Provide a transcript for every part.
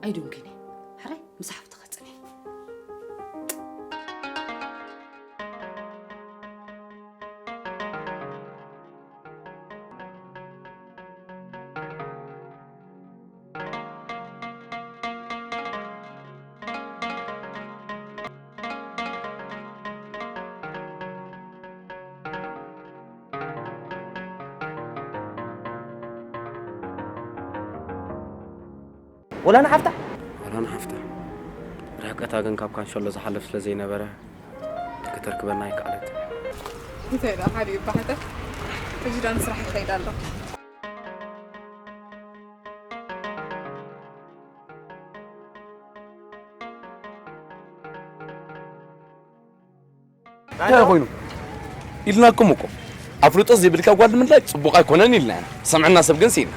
ኣይድንኩን እየ። ሕራይ ምሳሕ ፍትኸጽን እየ። ወላ ንሓፍታ ወላ ንሓፍታ። ርሕቀታ ግን ካብ ካንሸሎ ዝሓልፍ ስለ ዘይነበረ፣ ከተርክበና ኣይከኣለትን። እንታይ ደኣ ሓደ ይባሕተ። ሕጂ ዳ ንስራሕ ይኸይድ ኣሎ። እንታይ ኮይኑ ኢልናኩም እኮ። ኣፍልጦ ዘይብልካ ጓል ምድላይ ጽቡቕ ኣይኮነን ኢልና ኢና። ሰምዕና ሰብ ግን ስኢና።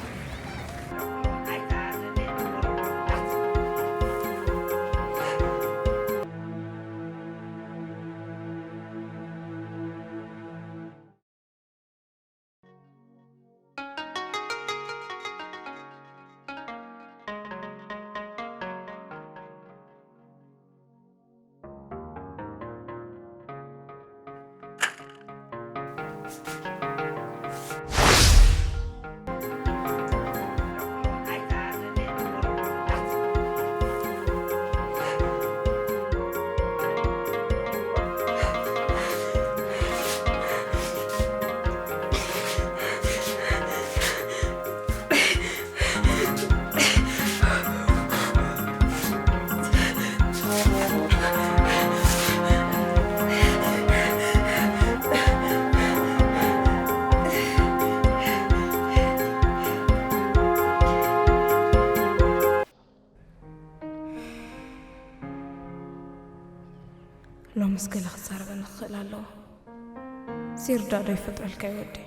ሎምስ ገለ ክዛረበኒ ክኽእል ኣለዎ። ዘይርዳእ ዶ ይፈጥረልካ እዩ ወደይ?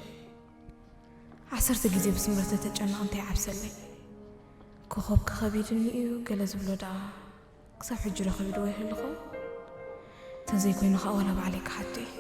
ዓሰርተ ግዜ ብስምረት ተጨነቕ እንታይ ይዓብሰለይ? ኮኾብ ከኸቢድኒ እዩ ገለ ዝብሎ ደኣ ክሳብ ሕጂ ዶ ከቢድዎ ይህልኹ? ተዘይኮይኑ ከዓ ዋላ ባዕለይ ክሓቶ እየ።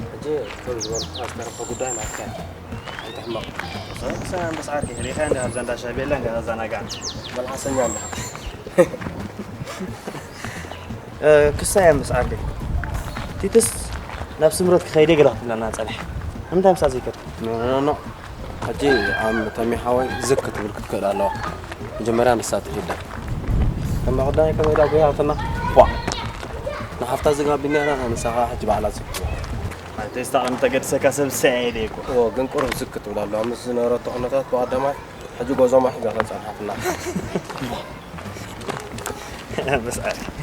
ሕጂ እቶም ዝበልኩኻ ዝተረፈ ጉዳይ ናትካ እዩ። ኣይትሕመቕ። ሰላም በስ ዓርከይ፣ ሪኢኻ እንዲ ኣብዛ እንዳ ሻይ ቤላ እንዳ ተዘናጋዕና። መልሓሰኛ ኣለኻ። ክሳይ ኣንበስ ዓርከይ፣ ቲትስ ናብ ስምረት ክኸይድ እየ ገለ ክትብለና ጸኒሐ። ንምንታይ ምሳኣ ዘይከድ? ኖ፣ ኖ፣ ኖ። ሕጂ ኣም ተሚ ሓወይ ዝክ ክትብል ክትክእል ኣለዋ። መጀመርያ ንሳ ትኺዳ። ከመይ ክዳይ ከመይ ኢላ ጎያትና? ዋ። ንሓፍታ ዝጋቢና ኢና፣ ንሳ ኸዓ ሕጂ ባዕላ ዝክ ትብል። ኣንተ ስታቕ እንተገድሰካ ሰብ ሰያይ ደይኮ። ኦ፣ ግን ቁሩብ ዝክ ክትብል ኣለዋ። ምስ ዝነበረቶ ኩነታት ብቐዳማይ ሕጂ ጎዞማ ሒዛ ተጸንሓትና። ኣንበስ ዓርከይ።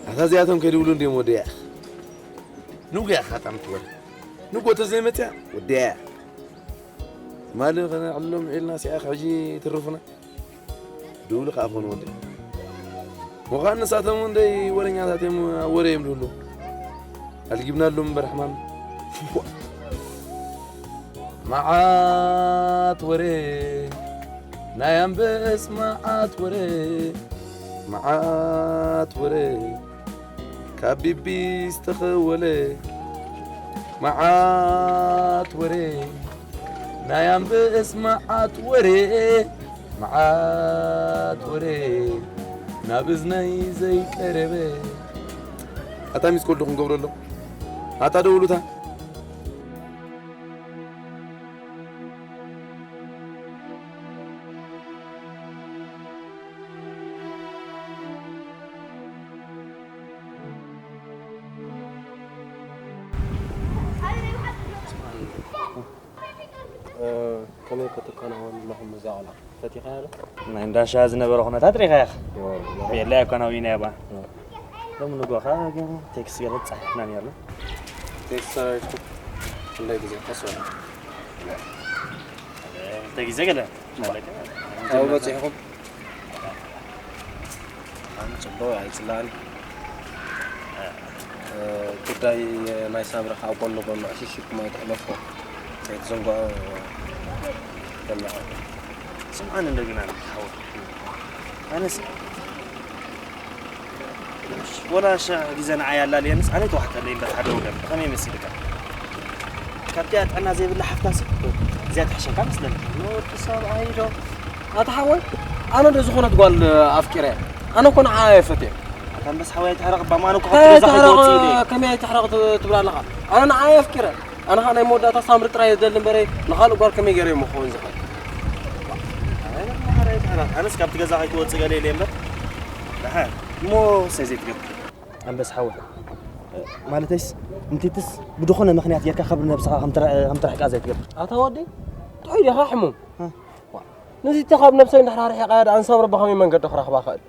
ኣታ እዚኣቶም ከይድውሉ እንድዮም ወደያ። ንጉያ ኻጣም ትበል። ንጎ ተዘይመፅያ ወደያ። ትማሊ ኸነዕሎም ዒልና ሲኣኽ ሕጂ ትርፉና። ድውሉ ኸዓ ኾኑ ወደያ። ምዃን ንሳቶም እውን ደይ ወረኛታት እዮም፣ ኣብ ወረ እዮም ድውሉ። ኣልጊብናሎም እምበር ሕማም። መዓት ወረ፣ ናይ ኣንበስ መዓት ወረ፣ መዓት ወረ፣ ካብ ቢቢ ዝተኸወለ መዓት ወረ፣ ናይ ኣንበስ መዓት ወረ፣ መዓት ወረ፣ ናብ እዝነይ ዘይቀረበ። ኣታ ሚስ ኮል ድኹም ገብረሎ፣ ኣታ ደውሉታ። ከመይ ክትከናወን ኣለኹም እዛ ቆልዓ? ፈቲኻያ ዶ? ናይ እንዳ ሻሂ ዝነበረ ኩነታት ርኢኻያ ኢኻ። ኦ፣ ኦ። የላ እኮ ናብይና እያ ባ። ኦ። ሎም ንጎኻ ገና ቴክስት ገለ ጻሒፍና ነይርና። ቴክስት ሰራዊትኩም ክንደይ ግዜ ቀስ በሉ። ክልተ ግዜ ገለ ማለት እዩ። ኣብኡ በጺሕኩም? ኣነ ጽቡቕ ኣይጽላእን። እ፣ ጉዳይ ናይ ሳምሪ ካብ ጎኒ ጎኑ ዕሽሽ ኢልኩም ኣይትሕለፎ። ከይትዝንግዖ ከለኹ። ስምዓኒ እንደገና ሓወይ። ኣነስ ወላ ሻዕ ግዜ ንዓይ ኣላልየንስ ኣነ ተዋሕተለይ እምበር ሓደ ወገን ብኸመይ መሲልካ? ካብቲኣ ጥዕና ዘይብላ ሓፍታሲ እዚኣ ትሕሸካ መስለኒ። ንወዲ ሰብኣይ ዶ? ኣታ ሓወይ፣ ኣነ ዶ ዝኾነት ጓል ኣፍቂረ? ኣነ እኮ ንዓ እየ ፈትየ። ኣታ ኣንበስ ሓወይ ኣይትሕረቕ እባ፣ ኣነ እኮ እንታይ ካብቲ ገዛ ኣይትሕረቕ፣ ከይትወጽእ ኢለ እየ። ከመይ ኣይትሕረቕ ት-፣ ትብላ ኣለኻ? ኣነ ንዓ እየ ኣፍቂረ። ኣነ ኸዓ ናይ መወዳእታ ሳምሪ ጥራይ እየ ዝደሊ እምበረይ፣ ንኻልእ ጓል ከመይ ገይረ እየ ክኸውን ዝኽእል? ኣይ፣ ማዕረ ኣይትሕረቕ። ኣነስ ካብቲ ገዛ ከይትወጽእ ገለ ኢለ እየ እምበር። ደሓን እሞ ሰይ ዘይትገብር። ኣንበስ ሓወይ፣ ማለተይስ፣ ንቲትስ ብድኾነ ምኽንያት ጌርካ ካብ ነብስኻ ከም ትረ-፣ ከም ትርሕቃ ዘይትገብር። ኣታ ወደይ፣ ጥዑይ ዲኻ ሕሙም? እ። ዋ፣ ንዚቲ ካብ ነብሰይ እንድሕር ኣርሒቓያ ደኣ ንሳምሪ ብኸመይ መንገዲ ክረኽባ ክእል?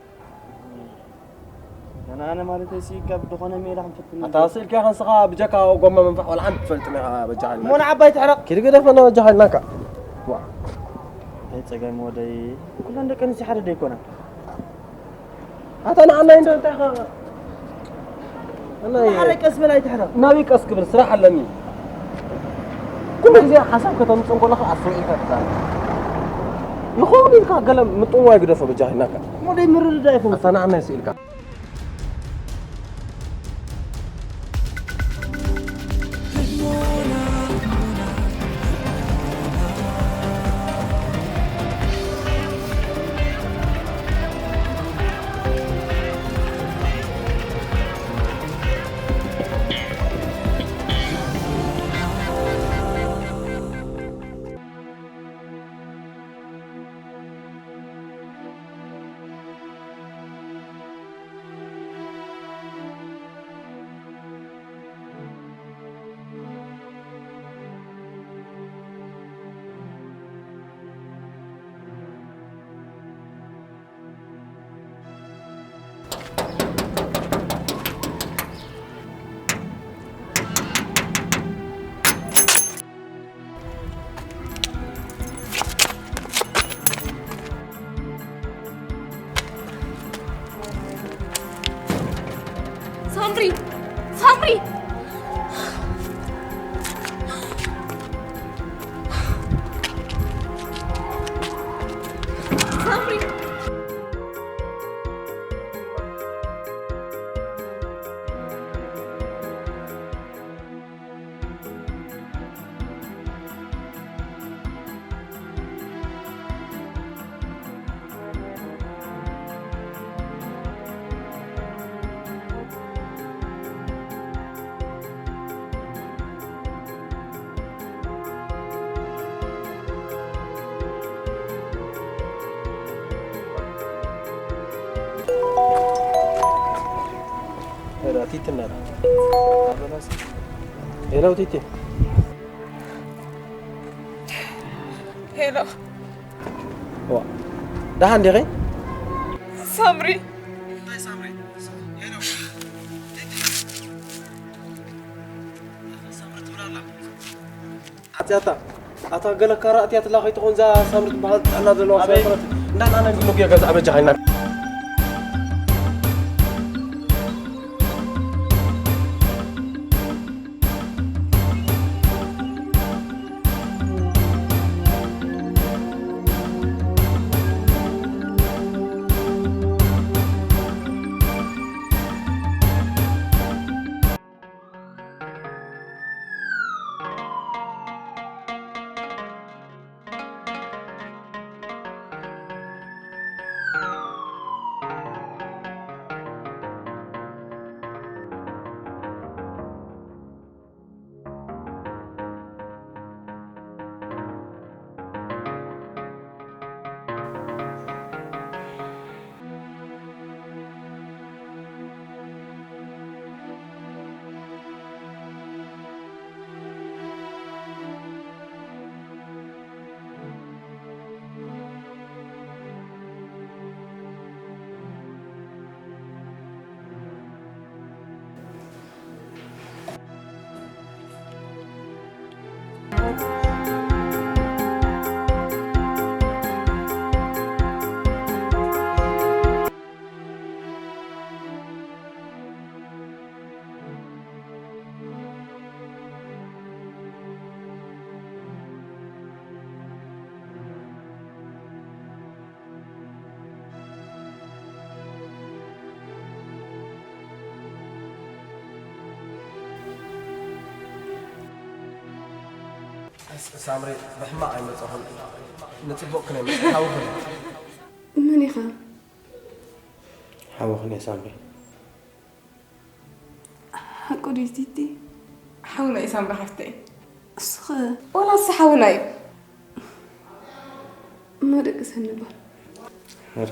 ኣነ፣ ኣነ ማለተይሲ ካብ ድኾነ ሜላ ክንፍትን ኣታ ስእልካ ንስኻ ብጀካ ጎማ መንፋሕ ዋላ ሓንቲ ትፈልጥን ኢኻ በጃኻ ኢልናካ። እሞ ንዓባይ ትሕረቕ። ኪድ ግደፈና በጃኻ ኢልናካ። ዋ። ኣይ ጸገም ወደይ፣ ኩለን ደቂ ኣንስትዮ ሓደ ዶ ኣይኮና? ኣታ ንዓናይ እንዶ እንታይ ኸ-፣ ኣናይ ማዕረ ቀስ በል ኣይትሕረቕ። ናበይ ቀስ ክብል ስራሕ ኣለኒ። ኩሉ ግዜ ሓሳብ ከተምጽእ እንከለኻ ኣስተውዒልካ ትዛረብ። ይኸውን ኢልካ ገለ ምጥዋይ ግደፎ በጃኻ ኢልናካ። ወደይ ምርድዳእ ይኸውን። ኣታ ንዓናይ ስኢልካ። ሳምሪ! ሳምሪ! ሳምሪ! ቲቲ እናዳ። ሄሎ ቲቲ። ሄሎ። ዋ። ደሓን ዲኺ? ሳምሪ። ኣትያታ፣ ኣታ ገለ ካራ ኣትያትላ ከይትኾን እዛ ሳምሪ ትበሃል ጥዕና ዘለዋ ኣበይ? ሰበይቲ። እንዳና ናይ ግሎ ጌጋ ዝኣበጃ ኻይና። ሳምሪ፣ ብሕማቕ ኣይመጻኹን፣ ንጽቡቕ ክነ መጽእ ሓውኹን። መን ኢኻ? ሓውኹን እየ ሳምሪ። ሓቁ ድዩ ቲቲ? ሓውና እዩ ሳምሪ ሓፍተይ። እስኸ? ዋላ እሱ ሓውና እዩ። እሞ ደቂ ሰኒ እባ። ሄር።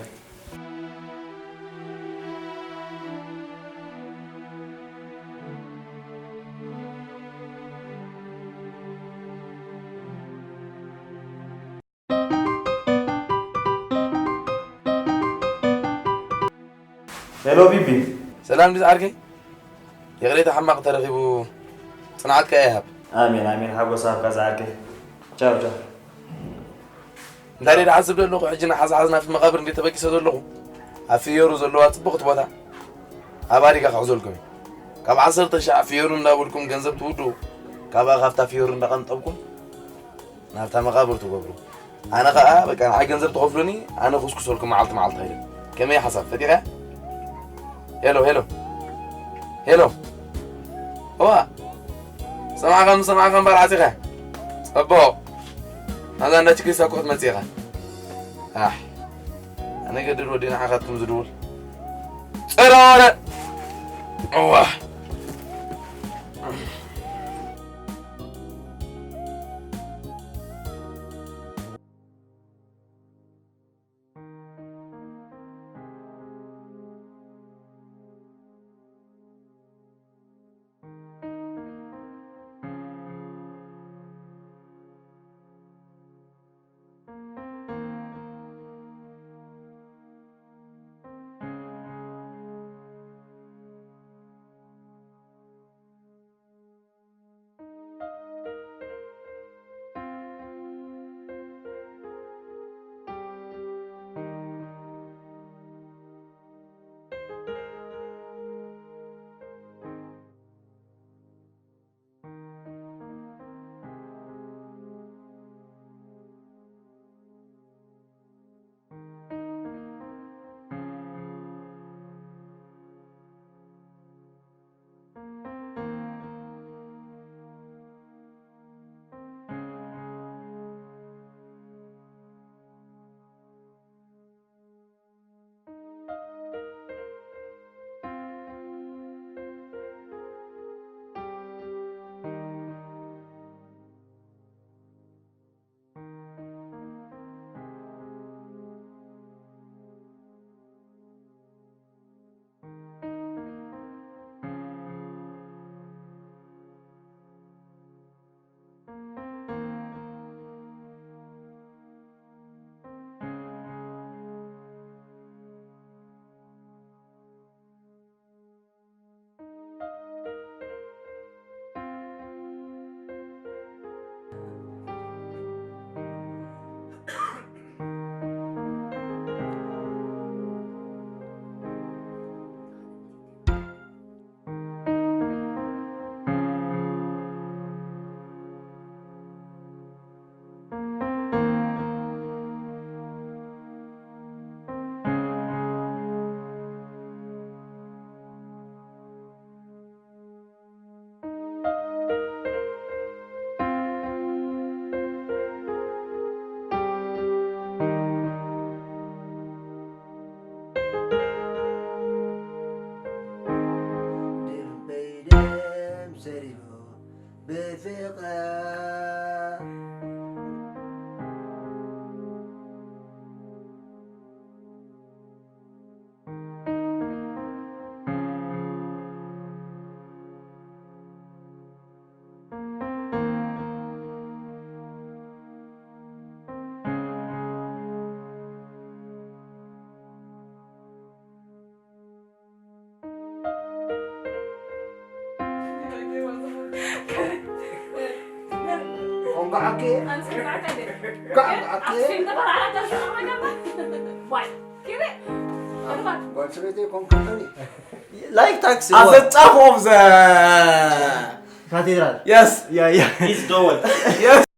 ሄሎ ቢቢ። ሰላም ድዩ ዝዓርከይ? ይቕሬታ ሕማቕ ተረኺቡ፣ ጽንዓትካ ይሃብ። ኣሜን፣ ኣሜን። ሓጎስ ሃብካ ዝዓርከይ። ቻው፣ ቻው። እንታይ ደኣ ዝሓስብ ዘለኹ፣ ሕጂ ንሓዝሓዝ ናብቲ መቓብር እንደ ተበጊሰ ዘለኹ፣ ኣብ ፍየሩ ዘለዋ ጽብቕቲ ቦታ ኣባዲጋ ክሕዘልኩም እየ። ካብ ዓሰርተ ሻዕ ፍየሩ እንዳበልኩም ገንዘብ ትውድኡ፣ ካብኣ ካብታ ፍየሩ እንዳቐንጠብኩም ናብታ መቓብር ትገብሩ። ኣነ ኸኣ በቃ ንዓይ ገንዘብ ትኸፍሉኒ፣ ኣነ ክስኩሰልኩም መዓልቲ መዓልቲ ኸይደ። ከመይ ሓሳብ ፈጢረ? ሄሎ፣ ሄሎ። ሄሎ። እዋ። ሰማዕኻ ምስ ሰማዕኻ እምበር ዓጺኻ። ጸቡቕ። ናብዛ እንዳ ችግሪሳ እኮ ክትመጽእ ኢኻ። ኣሕ። ኣነ ገድል ወዲ ንዓኻትኩም ዝድውል። ጸረ ወረ። እዋ። ብፍቕር ቆንቋዓኪ ቆንቋዓኪ ጓል ሰበይቲ ኮንካኒ Like taxi. At the top of the ካቴድራል yes. ያ ያ Yes.